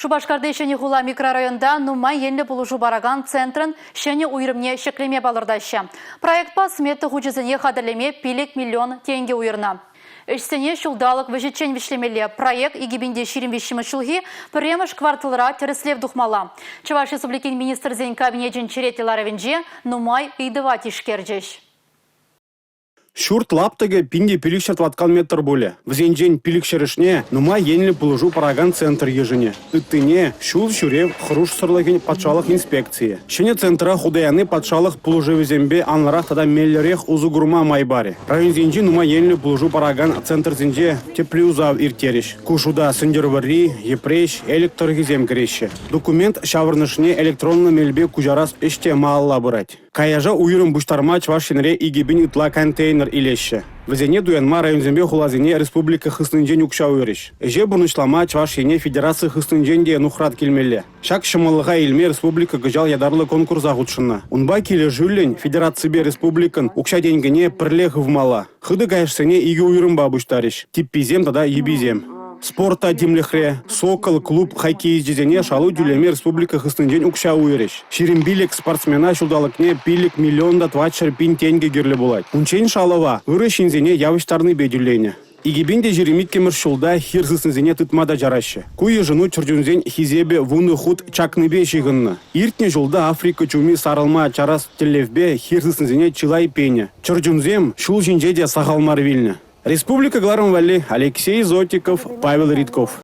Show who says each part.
Speaker 1: Шупашкарти Ҫӗнӗ хула микрорайонта нумай енлӗ пулӑшу паракан центрӑн ҫӗнӗ уйрӑмне ҫӗклеме палӑртаҫҫӗ. Проектпа смета хучӗсене хатӗрлеме 5 миллион тенкӗ уйӑрнӑ. Ӗҫсене ҫулталӑк вӗҫӗччен вӗҫлемелле. Проект 2023 ҫулхи пӗрремӗш кварталра тӗрӗслев тухмалла. Чӑваш Республикин Министрсен Кабинечӗн черетлӗ ларӑвӗнче нумай ыйтӑва тишкерчӗҫ.
Speaker 2: Ҫурт лаптӑкӗ 1500 тӑваткал метр пулӗ. Вӗсенчен пилӗкҫӗрӗшне нумай енлӗ пулӑшу паракан центр йышӑнӗ. Ыттине – ҫул ҫӳрев хӑрушсӑрлӑхӗн патшалӑх инспекцийӗ. Ҫӗнӗ центра хута яни патшалӑх пулӑшӑвӗсемпе анлӑрах тата меллӗрех усӑ курма май парӗ. Районсенчи нумай енлӗ пулӑшу паракан центрсенче тӗплӗ юсав ирттерӗҫ. Ку шута Сӗнтӗрвӑрри, Йӗпреҫ, Элӗк тӑрӑхӗсем кӗреҫҫӗ. Документ ҫаврӑнӑшне электронлӑ мелпе куҫарас ӗҫ те малалла пырать. Каяша уйрӑм пуҫтарма Чӑваш Енре 2000 ытла контейнер илеҫҫӗ. Вӗсене туянма районсемпе хуласене республика хыснинчен укҫа уйӑрӗҫ. Ӗҫе пурнӑҫлама Чӑваш Ене федераци хыснинчен те нухрат килмелле. Ҫак ҫӑмӑллӑха илме республика кӑҫал ятарлӑ конкурса хутшӑннӑ. Унпа килӗшӳллӗн федераципе республикӑн укҫа-тенкӗне пӗрле хывмалла. Хытӑ каяшсене икӗ уйрӑмпа пуҫтарӗҫ – типписем тата йӗписем. Спорт та тимлӗхре. «Сокол» клуб хоккеисчӗсене шалу тӳлеме республика хыснинчен укҫа уйӑрӗҫ. 25 спортсмена ҫулталӑкне 5 миллион та 400 пин тенкӗ кирлӗ пулать. Унччен шалӑва ырӑ ҫынсене явӑҫтарнипе тӳленӗ. 2022-мӗш ҫулта хир сыснисене тытма та чараҫҫӗ. Ку йышӑну чӗрчунсен хисепӗ вунӑ хут чакнипе ҫыхӑннӑ. Иртнӗ ҫулта Африка чуми сарӑлма чарас тӗллевпе хир сыснисене чылай пенӗ. Чӗрчунсем ҫул ҫинче те сахал мар вилнӗ. Республика кӑларӑм валли Алексей Зотиков, Павел Ритков.